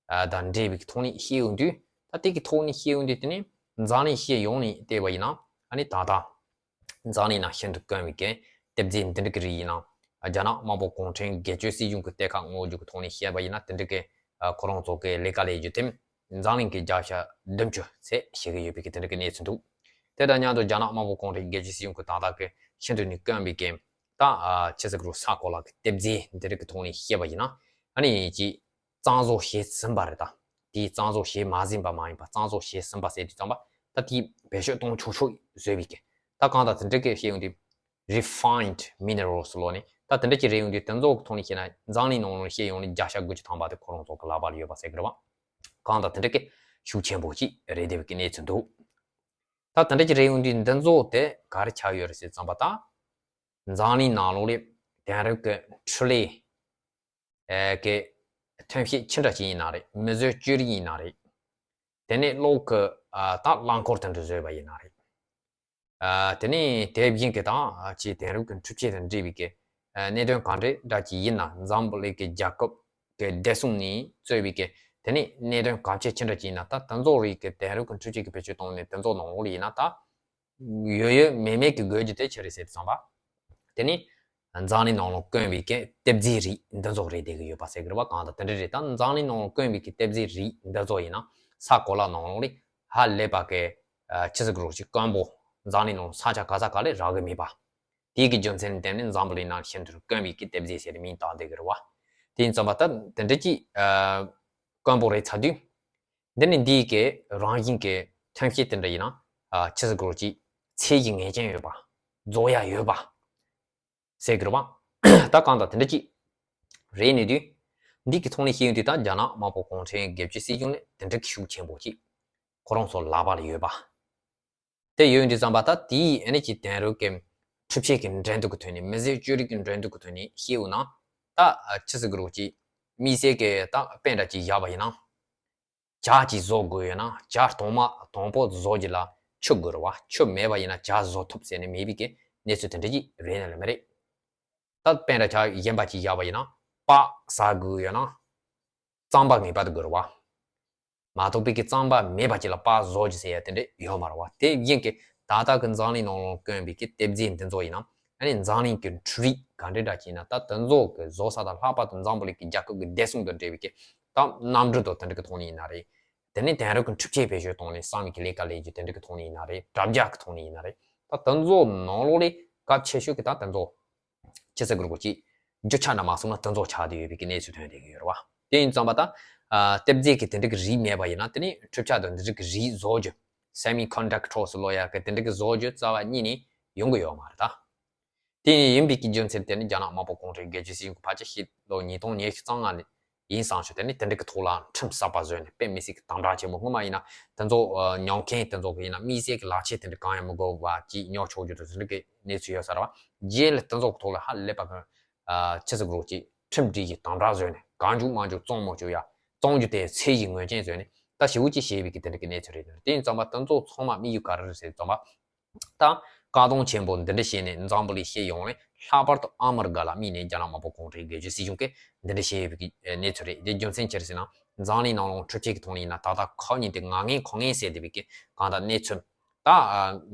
ཨ་དང་འབྲེལ་བའི་ཐོག་ནས་བཤད་ཡོང་དུས། ད་དེ་གི་ཐོག་ནས་བཤད་ཡོང་དུས་དེ་ནས་འཛམ་གླིང་སྤྱི་ཡོངས་ནས་བལྟས་པ་ཡིན་ན་ཨ་ནི་ད་ལྟ་འཛམ་གླིང་ནང་ཤིན་ཏུ་དཀོན་པའི་གི་གཏེར་རྫས་འདི་འདྲ་གི་རིགས་ཡིན་ན། རྒྱ་ནག་དམར་པོ་གུང་ཁྲན་སྒེར་གཅོད་སྲིད་གཞུང་གི་གཏེར་ཁ་སྔོག་རྒྱུ་གི་ཐོག་ནས་བཤད་པ་ཡིན་ན་དེ་འདྲ་གི་ཁོ་རང་ཚོ་གི་ལས་ཀ་ལས་རྒྱུ་དེ་འཛམ་གླིང་གི་བརྒྱ་ཆ་བདུན་ཅུ་ཚད་བྱེད་ཀྱི་ཡོད་པའི་གི་དེ་འདྲ་གི་གནས་ཚུལ་འདུག་དེ་དང་མཉམ་དུ་རྒྱ་ནག་དམར་པོ་གུང་ཁྲན་སྒེར་གཅོད་སྲིད་གཞུང་གི་ད་ལྟ་གི་ཤིན་ཏུ་ནས་དཀོན་པའི་གི་ད་ཆི་ཟེར་དགོས་རེད། ས་གོ་ལ་གི་གཏེར་རྫས་འདི་འདྲ་གི་ཐོག་ནས་བཤད་པ་ཡིན་ན་ཨ་ནི་ཅིག་གཙང་བཟོ་བྱས་ཟིན་པ་རེད། ད་དེའི་གཙང་བཟོ་བྱས་མ་ཟིན་པ་མ་ཡིན་པ་གཙང་བཟོ་བྱས་ཟིན་པ་ཟེར་དུས་ཙམ་པ་ད་དེའི་བེད་སྤྱོད་གཏོང་ཆོག་ཆོག་བཟོས་པའི་གི་ད་གང་ལྟར་དེ་འདྲ་གི་བཤད་ཡོང་དུས་refined minerals ལོ་ནི་ད་དེ་འདྲ་གི་རེད་ཡོང་དུས་དེ་ཚོ་གི་ཐོག་ནས་བཤད་ན་འཛམ་གླིང་ནང་ལ་བཤད་ཡོང་ནས་བརྒྱ་ཆ་དགུ་བཅུ་ཐམ་པ་དེ་ཁོ་རང་ཚོ་གི་ལག་པ་ལ་ཡོད་པ་ཟེར་གི་རེད་བ། གང་ལྟར་དེ་འདྲ་གི་ཤུགས་ཆེན་པོ་ཅིག་རེད་བསྡད་པའི་གི་གནས་ཚུལ་འདུག་ད་དེ་འདྲ་གི་རེད་ཡོང་དུས་འདི་ཚོ་དེ་ག་རེ་ཆགས་ཡོད་རེད་ཟེར་ཙམ་པ་ད་འཛམ་གླིང་ནང་ལོགས་ལ་དེང་རབས་ཀྱི་འཕྲུལ་ལས་ཀྱི་ཐོན་སྐྱེད་ཅི་འདྲ་ཅིག་ཡིན་ན་རེད། མི་བཟོས་བཅོས་རིགས་ཡིན་ན་རེད། དེ་ནས་གློག་གི་ད་རླངས་འཁོར་དེ་འདྲ་བཟོས་པ་ཡིན་ན་རེད། དེ་ནས་དེ་བཞིན་གྱི་ད་ཅིག་དེང་རབས་ཀྱི་འཕྲུལ་ཆས་དང་འབྲེལ་བའི་གི་གནད་དོན་གང་འདྲ་འདྲ་ཅིག་ཡིན་ན་འཛམ་བུ་གླིང་གི་རྒྱལ་ཁབ་ཀྱི་བདེ་སྲུང་ནས་གཙོས་པའི་གི་དེ་ནས་གནད་དོན་གང་ཆེ་ཅི་འདྲ་ཅིག་ཡིན་ན་ད་དེ་ཚོ་རིགས་ཀྱི་དེང་རབས་ཀྱི་འཕྲུལ་ཆས་ཀྱི་བེད་སྤྱོད་བཏང་ནས་དེ་ཚོ་ནང་ལོགས་ལ་ཡིན་ན་ད། ཡོད་ཡོད་མེད་མེད་ཀྱི་དགོས་རྒྱུ་དེ་ཆི་རེད་ཟེར་དུས་ཙམ་པ། དེ་ནི་འཛམ་གླིང་ནང་ལ་དཀོན་པའི་གི་གཏེར་རྫས་རིགས་འདི་ཚོ་རེད་བསྡད་ཀྱི་ཡོད་པ་ཟེར་གི་རེད་བ། གང་ལྟར་དེ་འདྲ་རེད། ད་འཛམ་གླིང་ནང་ལ་དཀོན་པའི་གི་གཏེར་རྫས་རིགས་འདི་ཚོ་ཡིན་ན་ས་གོ་ལ་ནང་ལོགས་ལ་ཧ་ལས་པ་གི་ཆི་ཟེར་གི་རེད། དཀོན་པོ། འཛམ་གླིང་ནང་ས་ཆ་ག་ས་ག་ལ་རག་གི་མེད་པ། དེའི་གི་རྒྱུ་མཚན་ལ་བརྟེན་ནས་འཛམ་བུ་གླིང་ནང་ཤིན་ཏུ་དཀོན་པའི་གི་གཏེར་རྫས་ཟེར་མིང་བཏགས་བསྡད་ཀྱི་རེད་བ། དེ་ཡིན་ཙམ་པ་ད་དེ་འདྲ་ཅིག་ཨ། དཀོན་པོ་རེད་ཚར་དུས། འདི་ནི་འདིའི་གི་རང་བཞིན་གི་ཐོན་སྐྱེད་དེ་འདྲ་ཡིན་ན། ཨ། ཆི་ཟེར་དགོས་རེད། ཅིག་ཚད་ཀྱི་ངེས་ཅན་ཡོད་པ། རྫོགས་ཡ་ཡོད་པ། ཟེར་གི་རེད་བ། ད་གང་ལྟར་དེ་འདྲ་ཅིག་རེད་ནས་དུས། འདི་གི་ཐོག་ནས་ཤེས་ཡོང་དུས་ད་རྒྱ་ནག་དམར་པོ་གུང་ཁྲན་སྒེར་གཅོད་སྲིད་གཞུང་ནས་དེ་འདྲ་གི་ཤུགས་ཆེན་པོ་ཅིག་ཁོ་རང་ཚོ་ལག་པ་ལ་ཡོད་པ། དེ་ཡོད་དུས་ཙམ་པ་ད་དེའི་ཨ་ནི་ཅིག་དེང་རབས་ཀྱི་འཕྲུལ་ཆས་ཀྱི་འགྲན་བསྡུར་གྱི་ཐོག་ནས། མི་སེར་སྤྱོད་རིག་གི་འགྲན་བསྡུར་གྱི་ཐོག་ནས་ཤེས་ཡོང་ན། ད་ཆི་ཟེར་དགོས་རེད། ཅིག་དམིགས་བསལ་གྱི་ད་དཔེ་འདྲ་ཅིག་བཞག་པ་ཡིན་ན། ཇ་ཅིག་བཟོ་དགོས་ཡོད་ན་ཇ་དང་པོ་དང་པོ་བཟོ་རྒྱུ་ལ་ཆུ་དགོས་རེད་བ། ཆུ་མེད་པ་ཡིན་ན་ཇ་བཟོ་ཐུབ་ཟེར་ནས་མེད་པའི་གི་གནས་ཚུལ་དེ་འདྲ་ཅིག་རེད་ནི་ལ་མི་རེད། ད་དཔེ་འདྲ་ཆ་གཞན་པ་ཅིག་བཞག་པ་ཡིན་ན། པགས་ཟ་དགོས་ཡོད་ན་རྩམ་པ་ངེས་པར་དུ་དགོས་རེད་བ། མ་གཏོགས་པའི་གི་རྩམ་པ་མེད་པ་ཅིག་ལ་པགས་བཟོ་རྒྱུ་ཟེར་ཡ་དེ་འདྲ་ཡོད་མ་རེད་བ། དེ་བཞིན་གྱི་ད་ལྟ་གི་འཛམ་གླིང་ནང་ལ་དཀོན་པའི་གི་གཏེར་རྫས་འདི་ཚོ་ཡིན་ན། ཨ་ནི་འཛམ་གླིང་གི་འཕྲུལ་རིག་ག་འདྲ་འདྲ་ཅིག་ཡིན་ན། ད་དེ་ཚོ་གི་བཟོ་ས་དང་ལྷག་པར་དུ་འཛམ་བུ་གླིང་གི་རྒྱལ་ཁབ་ཀྱི་བདེ་སྲུང་དང་འབྲེལ་བའི་གི་ད་གནམ་གྲུ་དང་དེ་འདྲ་གི་ཐོག་ནས་ཡིན་ན་རེད། དེ་ནས་དེང་རབས་ཀྱི་འཕྲུལ་ཆས་བེད་སྤྱོད་གཏོང་ནས་ས་མིག་གི་ལས་ཀ་ལས་རྒྱུ་དེ་འདྲ་གི་ཐོག་ནས་ཡིན་ན་རེད། དྲ་རྒྱ་གི་ཐོག་ནས་ཡིན་ན་རེད། ད་དེ་ཚོ་ནང་ལོགས་ལས་གལ་ཆེ་ཤོས་ཀྱི་ད་དེ་ཚོ་ཆི་ཟེར་དགོས་རེད། ཅིག་རྒྱུ་ཆ་འདྲ་མ་སོང་ན་དེ་ཚོ་ཆགས་བསྡད་ཡོད་པའི་གི་གནས་ཚུལ་ཐོན་བསྡད་ཀྱི་ཡོད་རེད་བ། དེ་ཡིན་ཙམ་པ་ད་ཨ། གཏེར་རྫས་ཀྱི་དེ་འདྲ་གི་རིགས་མེད་པ་ཡིན་ན། དེ་ནི་འཕྲུལ་ཆས་དང་འདི་འདྲ་གི་རིགས་བཟོ་རྒྱུ། སེ་མི་ཀོན་ཌག་ཊར་ཟེར་ལབ་ཡ་གི་དེ་འདྲ་གི་བཟོ་རྒྱུ་རྩ་བ་ཉིད་ནས་ཡོང་གི་ཡོད་མ་རེད་ད། དེ་ཡིན་པའི་གི་རྒྱུ་མཚན་དེ་ནི་རྒྱ་ནག་དམར་པོ་གུང་ཁྲན་སྒེར་གཅོད་སྲིད་གཞུང་གི་ཕལ་ཆེར་ཕྱི་ལོ་ཉིས་སྟོང་ཉི་ཤུ་རྩ་ལྔ་ནས་ཡིན་བསམ་ཞིང་། དེ་ནི་དེ་འདྲ་གི་ཐོག་ལ་ཁྲིམས་གསར་པ་བཟོས་ནས་དཔེ་མི་སྲིད་ཀྱི་དམ་དྲག་ཆེན་པོ། སྔོན་མ་ཡིན་ན་དེ་ཚོ་ཨ། ཉོ་མཁན་དེ་ཚོ་གི་ཡིན་ན་དམིགས་བསལ་གྱི་ལག་ཆས་དེ་འདྲ་གང་ཡང་མི་དགོས་པ་ཅིག་ཉོ་ཆོག་རྒྱུ་དང་དེ་འདྲ་གི་གནས་ཚུལ་ཡོད་ས་རེད་བ། རྗེས་ལ་དེ་ཚོ་གི་ཐོག་ལ་ཧ་ལས་པ་གི་ཨ། ཆི་ཟེར་དགོས་རེད། ཅིག་ཁྲིམས་སྒྲིག་གི་དམ་དྲག་བཟོས་ནས་གང་བྱུང་མང་བྱུང་བཙོང་མ་བཅུག་ཡ། བཙོང་རྒྱུ་དེ་ཚད་ཀྱི་ངེས་ཅན་བཟོས་ནས་ད་ཞེ་པོ་ཅིག་བྱས་པའི་གི་དེ་འདྲ་གི་གནས་ཚུལ་རེད། དེ་ཡིན་ཙམ་པ་དེ་ཚོ་ཚང་མ་དམིགས་ཡུལ་ག་རེ་རེད་ཟེར་ཙམ་པ། ད་བཀག་སྡོམ་ཆེན་པོ་འདི་འདྲ་བྱས་ནས་འཛམ་བུ་གླིང་སྤྱི་ཡོངས་ལ་ལྷག་པར་དུ་ཨ་མི་རི་ཀ་ལ་དམིགས་ནས་རྒྱ་ནག་དམར་པོ་གུང་ཁྲན་སྒེར་གཅོད་སྲིད་གཞུང་གིས་འདི་འདྲ་བྱས་ཡོད་པའི་གི་གནས་ཚུལ་རེད། དེ་རྒྱུ་མཚན་ཅི་རེད་ཟེར་ན། འཛམ་གླིང་ནང་ལོགས་འཕྲུལ་ཆས་ཀྱི་ཐོག་ནས་ཡིན་ན་ད་ལྟ་ཁ་ཉིན་དེ་ངན་ངན་གོང་ངན་ཟེར་བསྡད་པའི་གི་གང་ལྟར་གནས་ཚུལ། ད་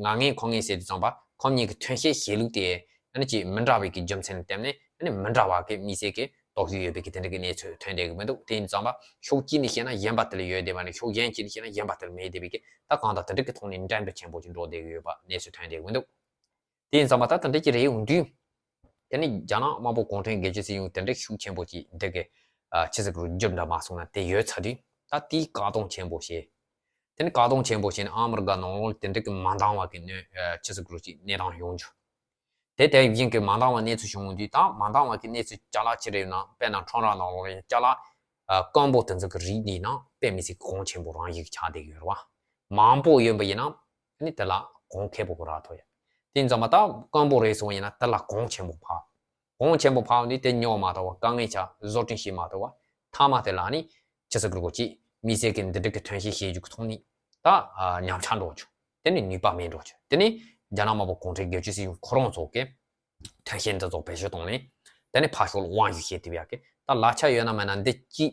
ངན་ངན་གོང་ངན་ཟེར་དུས་ཙམ་པ་ཁོ་གཉིས་ཀྱི་ཐོན་སྐྱེད་བྱེད་ལུགས་དེ་ཨ་ནི་ཅིག་མི་འདྲ་བའི་གི་རྒྱུ་མཚན་ལ་བརྟེན་ནས་ཨ་ནི་མི་འདྲ་བ་གི་དམིགས་བསལ་གྱི་རྟོག་ཞིབ་ཡོད་པའི་གི་དེ་འདྲ་གི་གནས་ཚུལ་ཐོན་བསྡད་གི་མི་འདུག་དེ་ཡིན་ཙམ་པ་ཕྱོགས་གཅིག་ནས་བཤད་ན་གཞན་པ་དེ་ལ་ཡོད་བསྡད་པ་ནས། ཕྱོགས་གཞན་གཅིག་ནས་བཤད་ན་གཞན་པ་དེ་ལ་མེད་བསྡད་པའི་གི་ད་གང་ལྟར་དེ་འདྲ་གི་ཐོག་ནས་འགྲན་བསྡུར་ཆེན་པོ་ཅིག་འགྲོ་བསྡད་གི་ཡོད་པ་གནས་ཚུལ་ཐོན་བསྡད་གི་མི་འདུག་དེ་ཡིན་ཙམ་པ་ད་དེ་འདྲ་ཅིག་རེད་ཡོང་དུས། དེ་ནི་རྒྱ་ནག་དམར་པོ་གུང་ཁྲན་སྒེར་གཅོད་སྲིད་གཞུང་དེ་འདྲ་ཤུགས་ཆེན་པོ་ཅིག་འདི་གི་ཨ། ཆི་ཟེར་དགོས་རེད། རྒྱབ་འདྲ་མ་སོང་ན་དེ་ཡོད་ཚར་དུས། ད་དེའི་བཀག་སྡོམ་ཆེན་པོ་བྱས། དེ་ནི་བཀག་སྡོམ་ཆེན་པོ་བྱས་ནས་ཨ་མི་རི་ཀ་ནང་ལོགས་དེ་འདྲ་གི་མ་འདང་བ་གི་གནས་ཨ། ཆི་ཟེར་དགོས་རེད། ཅིག་གནས་སྟངས་ཡོང་རྒྱུ། དེ་དེ་བཞིན་གྱི་མ་འདང་བ་གནས་ཚུལ་བྱུང་དུས། ད་མ་འདང་བ་གི་གནས་ཚུལ་ཅ་ལག་ཅི་རེད་ན། དཔེར་ན་ཁྲོམ་ར་ནང་ལོགས་ལ་ཅ་ལག་ཨ། དཀོན་པོ་དེ་ཚོ་གི་རིགས་འདི་ནང་དཔེ་མི་སྲིད་གོང་ཆེན་པོ་རང་བཞིན་གྱི་ཆགས་བསྡད་ཀྱི་ཡོད་རེད་བ། མང་པོ་ཡོད་པ་ཡིན་ན་ཨ་ནི་དེ་ལ་གོང་ཁེ་པོ་གི་རག་ཐུབ་ཡ། དེ་ཡིན་ཙམ་པ་ད་དཀོན་པོ་རེད་སོང་ཡིན་ན་དེ་ལ་གོང་ཆེན་པོ་འཕར། གོང་ཆེན་པོ་འཕར་བ་ནི་དེ་ཉོ་མ་ཐུབ་པ། དཀའ་ངལ་ཆགས། བཟོ་སྐྲུན་བྱེད་མ་ཐུབ་པ། མཐའ་མ་དེ་ལ་ནི་ཆི་ཟེར་དགོས་རེད། ཅིག་མི་སེར་གྱི་འདི་འདྲ་གི་ཐོན་སྐྱེད་བྱེད་རྒྱུ་གི་ཐོག་ནས་ད་ཨ། ཉམས་ཆག་འགྲོ་རྒྱུ། དེ་ནི་ནུས་པ་མེད་འགྲོ་རྒྱུ། དེ་ནི་རྒྱ་ནག་དམར་པོ་གུང་ཁྲན་སྒེར་གཅོད་སྲིད་གཞུང་ཁོ་རང་ཚོ་གི་ཐོན་སྐྱེད་འདི་ཚོ་བེད་སྤྱོད་བཏང་ནས། དེ་ནི་ཕར་ཕྱོགས་ལ་དབང་བསྒྱུར་བྱེད་ཐུབ་ཡག་གི་ད་ལག་ཆ་ཡོད་ན་མེད་ན་འདི་གཅིག་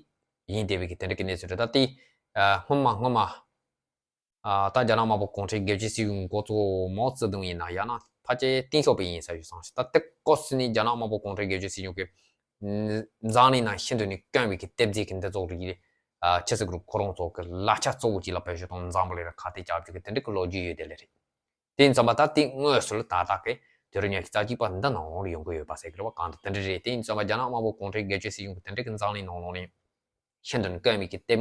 ཡིན་བསྡད་པའི་གི་དེ་འདྲ་གི་གནས་ཚུལ་རེད། ད་དེ་ཨ། སྔོན་མ་སྔོན་མ་ཨ། ད་རྒྱ་ནག་དམར་པོ་གུང་ཁྲན་སྒེར་གཅོད་སྲིད་གཞུང་འགོ་གཙོ་མའོ་ཙེ་ཏུང་ཡིན་ན། ཡང་ན་ཕལ་ཆེར་ཏེང་ཞའོ་ཕིང་ཡིན་ས་ཞིག་བསམ་ཞིང་། ད་དེ་སྐབས་སུ་ནི་རྒྱ་ནག་དམར་པོ་གུང་ཁྲན་སྒེར་གཅོད་སྲིད་གཞུང་གིས་འཛམ་གླིང་ནང་ཤིན་ཏུ་ནས་དཀོན་པའི་གི་གཏེར་རྫས་ཀྱི་འདི་ཚོ་རིགས་ཨ། ཆི་ཟེར་དགོས་རེད། ཁོ་རང་ཚོ་གི་ལག་ཆ་གཙོ་བོ་ཅིག་ལ་བེད་སྤྱོད་བཏང་། འཛམ་བུ་གླིང་ལ་ཁ་གཏད་བཅག་རྒྱུ་གི་དེ་འདྲ་གི་ལོ་རྒྱུས་ཡོད་དེ་ལས་རེད། དེ་ཡིན་ཙམ་པ་ད་དེ་དངོས་སུ་ལ་ད་ལྟ་གི་དུས་རབས་ཉི་ཤུ་རྩ་གཅིག་པ་འདི་ནང་ལོགས་ལ་ཡོང་གི་ཡོད་པ་ཟེར་གི་རེད་བ། གང་ལྟར་དེ་འདྲ་རེད། དེ་ཡིན་ཙམ་པ་རྒྱ་ནག་དམར་པོ་གུང་ཁྲན་སྒེར་གཅོད་སྲིད་གཞུང་གི་དེ་འདྲ་གི་འཛམ་གླིང་ནང་ལོགས་ནས་ཤིན་ཏུ་དཀོན་པའི་གི་གཏེར་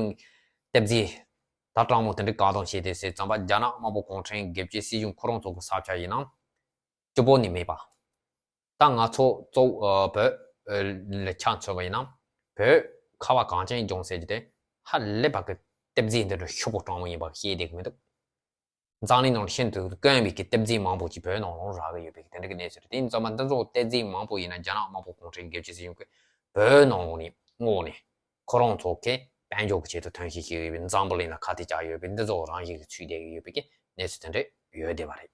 གཏེར་རྫས་ད་གྲངས་མང་དེ་འདྲ་བཀག་སྡོམ་བྱས་ཏེ་ཟེར་ཙམ་པ། རྒྱ་ནག་དམར་པོ་གུང་ཁྲན་སྒེར་གཅོད་སྲིད་གཞུང་ཁོ་རང་ཚོ་གི་ས་ཆ་ཡིན་ན་གཅིག་པོ་ནི་མེད་པ། ད་ང་ཚོ་གཙོ་བོ་ཨ། བོད་ཨ། ལ་ཆ་མཚོན་པ་ཡིན་ན། བོད་ཁ་བ་གངས་ཅན་ལྗོངས་ཟེར་རྒྱུ་དེ་ཧ་ལས་པ་གི་གཏེར་རྫས་འདི་འདྲ་ཤུགས་པོ་གྲངས་མང་ཡིན་པ་ཤེས་བསྡད་གི་མི་འདུག་འཛམ་གླིང་ནང་ཤིན་ཏུ་དཀོན་པའི་གི་གཏེར་རྫས་མང་པོ་ཅིག་བོད་ནང་ལ་རག་གི་ཡོད་པའི་གི་དེ་འདྲ་གི་གནས་ཚུལ་རེད། དེ་ཡིན་ཙམ་པ་འདི་ཚོ་གཏེར་རྫས་མང་པོ་ཡིན་ན་རྒྱ་ནག་དམར་པོ་གུང་ཁྲན་སྒེར་གཅོད་སྲིད་གཞུང་གིས་བོད་ནང་ལོགས་ནས་བསྔོགས་ནས་ཁོ་རང་ཚོ་གི་དཔལ་འབྱོར་གི་ཆེད་དུ་ཐོན་སྐྱེད་བྱེད་ཀྱི་ཡོད་པའི། འཛམ་བུ་གླིང་ལ་ཁ་གཏད་བཅག་ཡོད་པའི། འདི་ཚོ་རང་བཞིན་གྱིས་ཚུད་བསྡད་ཀྱི་ཡོད་པའི་གི་གནས་ཚུལ་དེ་འདྲ་ཡོད་བསྡད་པ་རེད།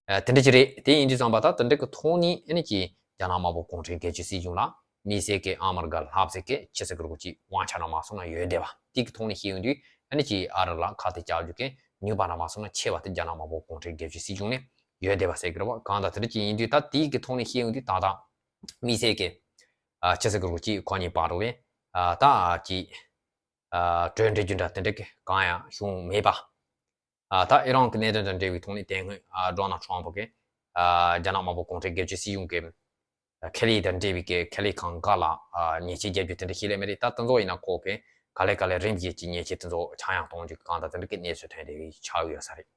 ཨ། དེ་འདྲ་ཅིག་རེད། དེ་ཡིན་དུས་ཙམ་པ་ད་དེ་འདྲ་གི་ཐོག་ནས་ཨ་ནི་ཅིག་རྒྱ་ནག་དམར་པོ་གུང་ཁྲན་སྒེར་གཅོད་སྲིད་གཞུང་ལ་དམིགས་བསལ་གྱི་ཨ་མི་རི་ཀ་ལྷག་བསྡད་ཀྱི་ཆི་ཟེར་དགོས་རེད། ཅིག་དབང་ཆ་འདྲ་མང་སོང་ན་ཡོད་བསྡད་པ། དེ་གི་ཐོག་ནས་ཤེས་ཡོང་དུས་ཨ་ནི་ཅིག་ཨ་རི་ལ་ཁ་གཏད་བཅག་རྒྱུ་གི་ ཉུང་བ་ར་མ་སོང་ན་ཆེ་བ་དེ་རྒྱ་ནག་དམར་པོ་གུང་ཁྲན་སྒེར་གཅོད་སྲིད་གཞུང་ནས་ཡོད་བསྡད་པ་ཟེར་གི་རེད་བ། གང་ལྟར་དེ་འདྲ་ཅིག་ཡིན་དུས་ད་དེའི་གི་ཐོག་ནས་བཤད་ཡོང་དུས་ད་ལྟ་དམིགས་བསལ་གི་ཨ་ཆི་ཟེར་གི་རེད་ཅིག་ཁོ་གཉིས་བར་ལ་ད་ཅིག་གྲོས་འགྲིག་རྒྱུ་འདྲ་དེ་འདྲ་གི་གང་ཡང་བྱུང་མེད་པ། ད་ཨི་རན་གྱི་གནད་དོན་དང་འབྲེལ་བའི་ཐོག་ནས་དེ་སྔོན་ཌོ་ནལ་ཊམ་ཕུ་གིས་རྒྱ་ནག་དམར་པོ་གུང་ཁྲན་སྒེར་གཅོད་སྲིད་གཞུང་གི་ཁེ་ལས་དང་འབྲེལ་བའི་གི་ཁེ་ལས་ཁང་འགའ་ལ་ཉེས་ཆད་རྒྱག་རྒྱུ་དེ་འདྲ་ཞིག་ལས་མེད་རེད། ད་དེ་ཚོ་ཡིན་ན་ཁོ་གིས་ག་ལེ་ག་ལེ་རིམ་བཞིན་གྱི་ཉེས་ཆད་དེ་ཚོ་ཆག་ཡང་གཏོང་རྒྱུ་གི་གང་ལྟར་དེ་འདྲ་གི་གནས་ཚུལ་ཐོན་བསྡད་པའི་ཆགས་ཡོད་ས་རེད།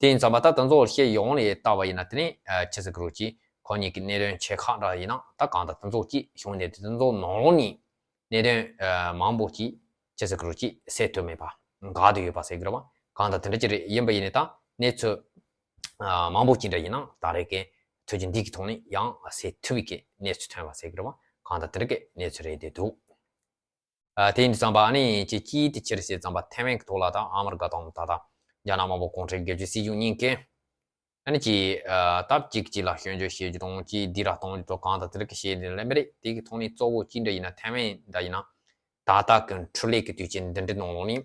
དེ་ཡིན་ཙང་མ་ད་དེ་ཚོ་ཤེས་ཡོང་ནས་ལྟ་བ་ཡིན་ན་དེ་ནི་ཆི་ཟེར་གི་རེད་ཅིག་ཁོ་གཉིས་ཀྱི་གནད་དོན་ཆེ་ཁག་འདྲ་ཡིན་ན་ད་གང་ལྟར་དེ་ཚོ་ཅིག་བྱུང་ནས་དེ་ཚོ་ནང་ལོགས་ནས་གནད་དོན་མང་པོ་ཅིག་ཆི་ཟེར་གི་རེད་ཅིག་སེལ་ཐུབ་མེད་པ་འགག་བསྡད་ཡོད་པ་ཟེར་གི་རེད་བ། གང་ལྟར་དེ་འདྲ་ཅིག་རེད། ཡིན་པ་ཡིན་ནའི་ད་གནས་ཚུལ་མང་པོ་ཅིག་འདྲ་ཡིན་ན་ད་རེས་ཀྱི་དུས་ཚོད་འདི་གི་ཐོག་ནས་ཡང་སེལ་ཐུབ་པའི་གི་གནས་ཚུལ་ཐོན་པ་ཟེར་གི་རེད་བ། གང་ལྟར་དེ་འདྲ་གི་གནས་ཚུལ་རེད་བསྡད་འདུག་ཨ་དེ་ཡིན་དུས་ཙམ་པ་ཨ་ནི་ཅིག་ཅིག་དེ་ཕྱིར་བཤད་ཙམ་པ་ཐའེ་ཝན་གྱི་ཐོག་ལ་ད་ཨ་མི་རི་ཀ་དང་ད་ལྟ་རྒྱ་ནག་དམར་པོ་གུང་ཁྲན་སྒེར་གཅོད་སྲིད་གཞུང་གཉིས་ཀས་ཨ་ནི་ཅིག་ཨ་སྟབས་གཅིག་གཅིག་ལ་སྐྱོན་བརྗོད་བྱེད་རྒྱུ་དང་ཅིག་སྡིགས་ར་གཏོང་རྒྱུ་དང་གང་དང་དེ་འདྲ་གི་བྱེད་ནས་ལས་མེད་རེད། དེ་གི་ཐོག་ནས་གཙོ་བོ་ཅི་འདྲ་ཡིན་ན་ཐའེ་ཝན་འདྲ་ཡིན་ན་ད་ལྟ་གི་འཕྲུལ་ལས་ཀྱི་དུས་ཆེན་འདི་འདྲའི་ནང་ལོགས་ནས་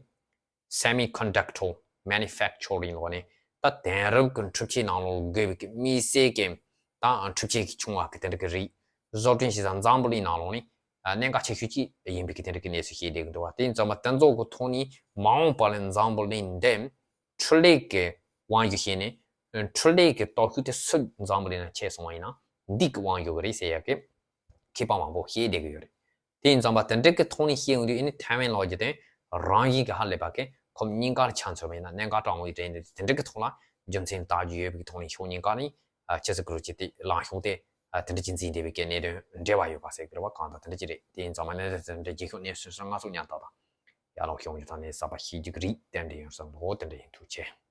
སེ་མི་ཀོན་ཌག་ཊར་མེ་ནུ་ཕེག་ཅར་རིང་ལོགས་ནས་ད་དེང་རབས་ཀྱི་འཕྲུལ་ཆས་ནང་ལོགས་དགོས་པའི་གི་དམིགས་བསལ་གྱི་ད་འཕྲུལ་ཆས་ཀྱི་ཆུང་བ་གི་དེ་འདྲ་གི་རིགས་བཟོ་སྐྲུན་བྱེད་ས་འཛམ་བུ་གླིང་ནང་ལོགས་ནས་གནད་འགག་ཆེ་ཤོས་ཅིག་ཡིན་པའི་གི་དེ་འདྲ་གི་གནས་ཚུལ་བཤད་བསྡད་ཀྱི་འདུག་བ། དེ་ཡིན་ཙང་མ་དེ་ཚོ་གི་ཐོག་ནས་མ་འོངས་པ་ལ་འཛམ་བུ་གླིང་འདི་འཕྲུལ་ལས་ཀྱི་དབང་ཞུ་བྱས་ནས་འཕྲུལ་ལས་ཀྱི་སྟོབས་ཤུགས་དེ་སུ་འཛམ་བུ་གླིང་ལ་ཁྱེར་སོང་བ་ཡིན་ན་འདི་གི་དབང་ཞུ་གི་རེད་ཟེར་ཡ་གི་མཁས་པ་མང་པོ་བཤད་བསྡད་ཀྱི་ཡོད་རེད། དེ་ཡིན་ཙང་མ་དེ་འདྲ་གི་ཐོག་ནས་བཤད་ཡོང་དུས་ཨ་ནི་ཐའེ་ཝན་ལོག་རྒྱུ་དེ་རང་བཞིན་གྱི་ཧ་ལས་པ་གི་ཁོ་གཉིས་ཀ་ལ་ཆ་མཚོན་པ་ཡིན་ན་གནད་འགག་དྲང་བོའི་གྲས་འདི་དེ་འདྲ་གི་ཐོག་ལ་རྒྱུ་མཚན་ལྟ་རྒྱུ་ཡོད་པའི་ཐོག་ནས་ཕྱོགས་གཉིས་ཀ་ནས་ཆི་ཟེར་གི་རེད་ཅིག་དེ་ལངས་ཕྱོགས་དེ་དེ་འདྲ་ཅིག་འཛིན་བསྡད་པའི་གི་གནད་དོན་འབྲེལ་བ་ཡོད་པ་ཟེར་གི་རེད་བ། གང་ལྟར་དེ་འདྲ་ཅིག་རེད། དེ་ཡིན་ཙང་མ་གནད་དོན་དེ་འདྲ་རྒྱལ་ཁབ་གནས་ཚུལ་སོགས་སྔ་ཚུགས་ཉར་ཐག་དང་ཡར་ལངས་ཕྱོགས་ཀྱི་ཐོག་ནས་གསར་པ་ཤེས་རྒྱུ་གི་རེད། དེ་འདྲ་ཡིན་ཙང་ལོ་དེ་འདྲ་ཡིན། ཐུགས་རྗེ་ཆེ།